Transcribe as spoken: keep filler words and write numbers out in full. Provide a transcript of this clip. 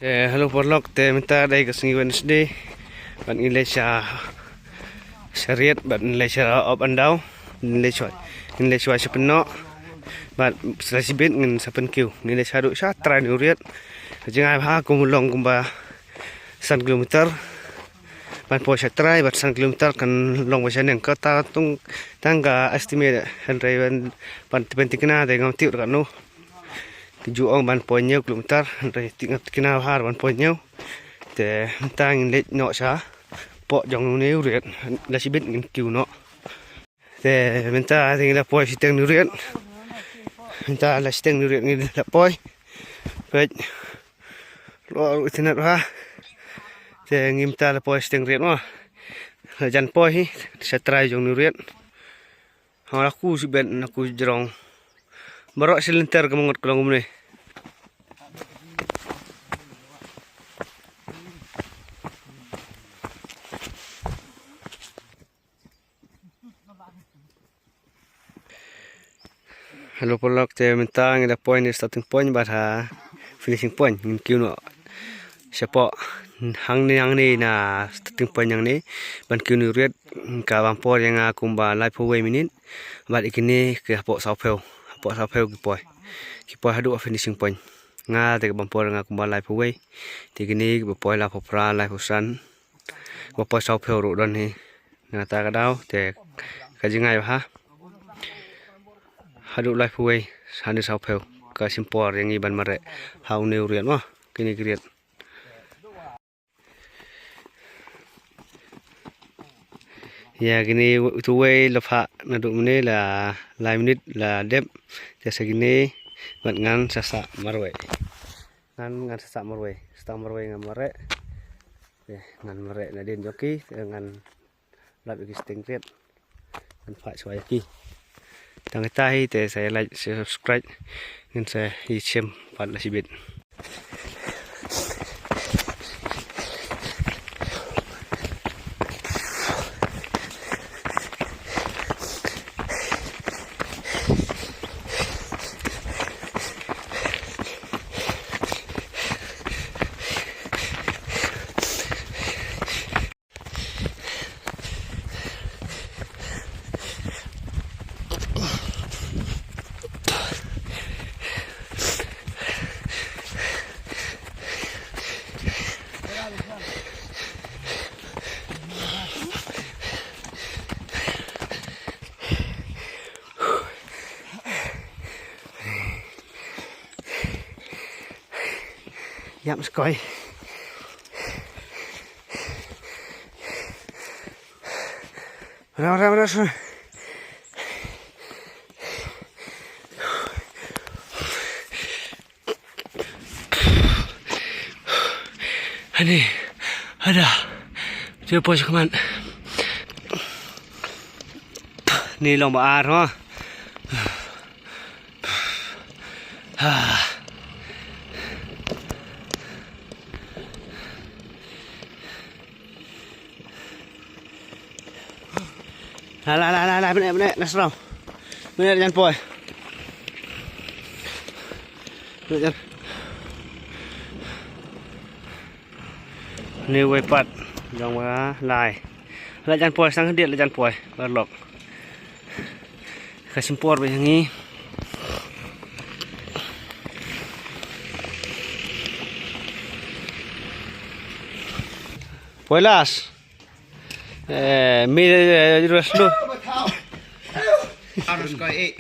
Eh, hello paralok, te mynta dei ka sngi Wednesday. Bad ngi leit sha, sha riat, bad ngi leit sha up and down. Ngi leit shuwa, ngi leit shuwa sha pynnoh. Bad sha shibit ngin sa pynkiew. Ngi leit sha haduh sha trai u riat. Ka jngai bha kum long kumba san kilometer. Ban poi sha trai bad san kilometer kan long ba shaneng, kata tung tang ka estimate, hynrei ban, ban, ban thikna te ngam tip ruh katno. Ki ju ong ban poi hynñiew kilometer, hynrei thik, ngam thikna bha ban poi hynñiew. Te mynta ngin leit noh shapoh jong une u riat, la shibit ngin kiew noh. Te mynta te ngi la poi shiteng une u riat. Mynta la shiteng une u riat ngi la poi. Peit. Lo ruh itynnad bha. Te ngi mynta la poi shiteng riat mo. La jan poi hi sha trai jong une u riat. Ha la ku shibit na ku jrong. Baroh shi lynter ka mangot ka long kumne. Hello paralok, te mynta ngi la poi na starting point bad ha finishing point, ngin kiew noh shapoh hangne, hangne na starting point hangne ban kiew une u riat. Ka bam por ïa nga kumba laiphew wei minit. Bad ïa kine ki hapoh sawphew, hapoh sawphew ki poi, ki poi haduh ha finishing point. Nga te ka bam por ïa nga kumba laiphew wei. Te kine kiba poi laiphew phra, laiphew san, ba poi sawphew ruh don hi. Nangta ka daw te ka jngai bha. Haduh laiphew wei, haduh sawphew ka shim por ïa ngi ban mareh ha une u riat mo, kine ki riat. Ïa kine utu uwei la phah naduh mynne la lai minit la dep. Te sa kine bad ngan sa sah marwei. Ngan, ngan sa sah marwei. Sa tang marwei ngan mareh. Te ngan mareh nadien jong ki, te ngan lap ïa ki shiteng riat. Ngan phah shuwa ïa ki. Tang kita hi te sa ïa like, sa subscribe. Ngin sa ïa shem pat la shibit. Ïap skoi. Raw, raw, raw, raw. Ani, ada. Dia poi sha khmat. Ni long ba ar, ha. La, la, la, la, la, bneh, bneh, na sraw. Bneh, jan poi. Bneh, jan. Ni wei pat, jong wa lai. La jan poi, sang khyndiat la jan poi, paralok. Ka shim por ba ïa ngi. Poi las. Eh, mi, eh, ras lu. Harus kau, eh.